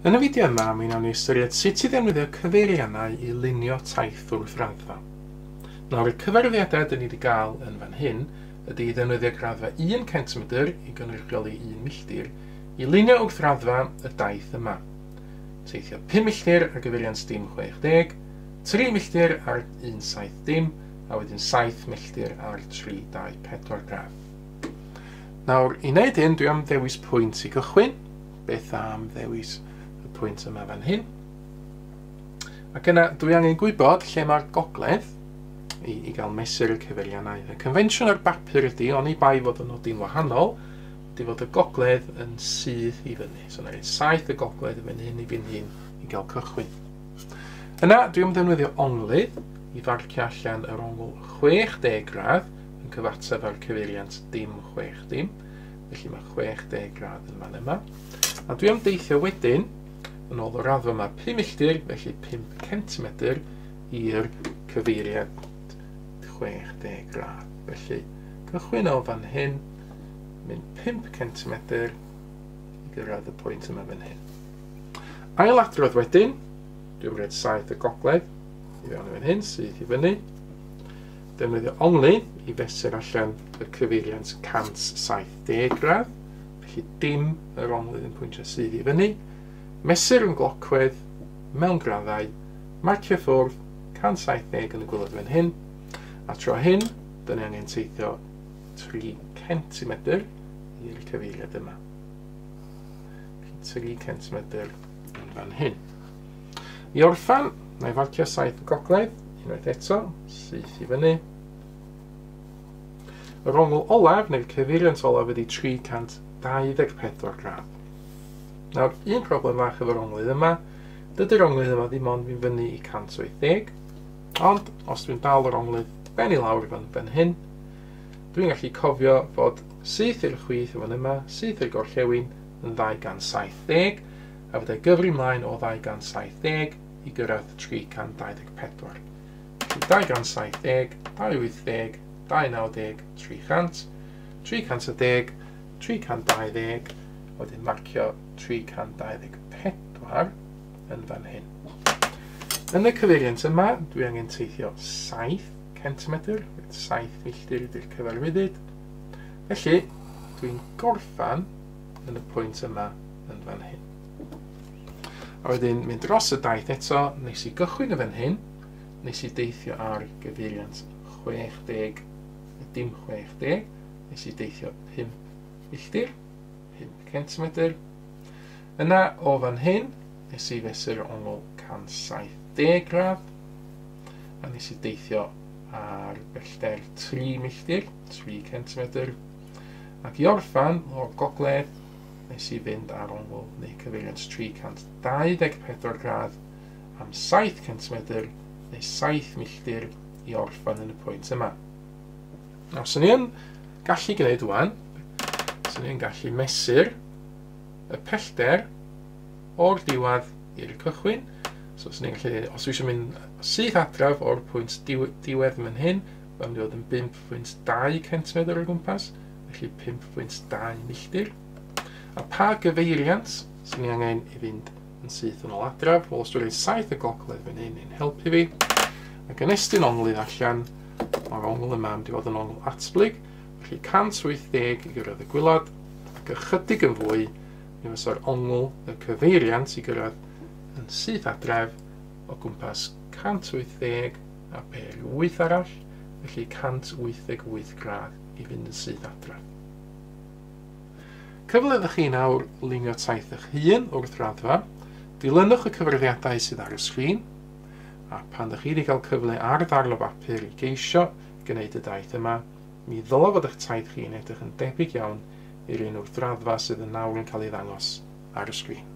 Yn y fideo yma, mi wnawn ni ystyried sut i ddefnyddio cyfeiriannau i lunio taith wrth raddfa. Nawr, y cyfarwyddiadau dyn ni wedi gael yn fan hyn ydy i ddefnyddio graddfa 1 cm i gynrychioli 1 milltir i lunio wrth raddfa y daith yma. Teithio 5 milltir ar gyfeiriant dim 60, 3 milltir ar 170, a wedyn 7 milltir ar 324 gradd. Nawr, i wneud hyn, dwi am ddewis pwynt i gychwyn. Beth am ddewis y pwynt yma fan hyn? Ac yna, dwi angen gwybod lle mae'r gogledd i gael mesur y cyfeiriannau. Y confensiwn ar bapur ydy, oni bai fod y nodi'n wahanol, ydy fod y gogledd yn syth i fyny. So, yna 7 y gogledd yn fan hyn i fan hyn i gael cychwyn. Yna, dwi am ddefnyddio onglydd i farcio allan yr ongl 60 gradd yn cyfateb â'r cyfeiriant dim 60. Felly mae 60 gradd yn fan yma. A dwi am deithio wedyn yn ôl y raddfa yma 5 milltir, felly 5 cm i'r cyfeiriad 60 gradd. Felly cychwyn o fan hyn, mynd 5 cm i gyrraedd y pwynt yma fan hyn. Ailadrodd wedyn, dwi'n rhaid 7 y gogledd i fewn i fan hyn, syth i fyny. Defnyddio onglydd i fesur allan y cyfeiriant 170 gradd, felly dim yr onglydd yn pwyntio syth i fyny. Mesur yn glocwedd mewn graddau, marcio ffwrdd 170 yn y gwaelod fan hyn, a tro hyn, dyn ni angen teithio 3 cm i'r cyfeiriad yma. 3 cm yn fan hyn. I orffan, na i farcio 7 y gogledd, unwaith eto, syth i fyny. Yr ongl olaf, neu'r cyfeiriant olaf, ydy 324 gradd. Nawr, un problem fach efo'r onglydd yma, dydy'r onglydd yma ddim ond mynd fyny i 180, ond os dwi'n dal yr onglydd ben i lawr fan hyn, dwi'n gallu cofio fod syth i'r chwith yn fan yma, syth i'r gorllewin yn 270, a fyddai gyfri mlaen o 270 i gyrraedd 324. 270, 280, 290, 300, 310, 320, wedyn marcio 324 yn fan hyn. Yn y cyfeiriant yma, dwi angen teithio 7 cm, 7 milltir ydy'r cyfarwyddyd. Felly, dwi'n gorffan yn y pwynt yma yn fan hyn. A wedyn mynd dros y daith eto, nes i gychwyn y fan hyn, nes i deithio ar gyfeiriant 60, dim 60, nes i deithio 5 milltir, 5 cm. Yna o fan hyn, nes i fesur ongl 170 gradd, a nes i deithio ar bellter 3 milltir, 3 cm. Ac i orffan o'r gogledd, nes i fynd ar ongl neu cyfeiriant 324 gradd am 7 cm neu 7 milltir i orffan yn y pwynt yma. Nawr, swn i yn gallu gwneud ŵan, swn i yn gallu mesur y pellter o'r diwedd i'r cychwyn. So, swn i'n gallu, os dwi eisiau mynd syth adref o'r pwynt diwedd fan hyn, mae'n mynd i fod yn 5.2 cm o gwmpas, felly 5.2 milltir. A pa gyfeiriant sy'n ni angen i fynd yn syth yn ôl adref? Wel, os dwi'n rhoi 7 y gogledd fan hyn i'n helpu fi, ac yn estyn onglydd allan, mae'r ongl yma yn mynd i fod yn ongl atblyg, felly 180 i gyrraedd y gwaelod, ac ychydig yn fwy, mi fysa'r ongl y cyfeiriant i gyrraedd yn syth adref o gwmpas 180 a 8 arall, felly 188 gradd i fynd yn syth adref. Cyfle ydych chi nawr lunio taith eich hun wrth raddfa. Dilynwch y cyfarwyddiadau sydd ar y sgrin, a pan ydych chi wedi cael cyfle ar ddarn o bapur i geisio gwneud y daith yma, mi ddylai fod eich taith chi'n edrych yn debyg iawn i'r un wrth raddfa sydd yn nawr yn cael ei ddangos ar y sgrin.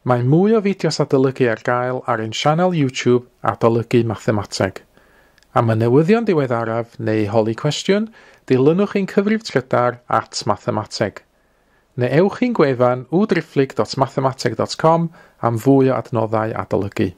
Mae mwy o fideos adolygu ar gael ar ein sianel YouTube Adolygu Mathemateg. Am y newyddion diweddaraf neu holi cwestiwn, dilynwch ein cyfrif trydar @mathemateg. Neu ewch i'n gwefan www.mathemateg.com am fwy o adnoddau adolygu.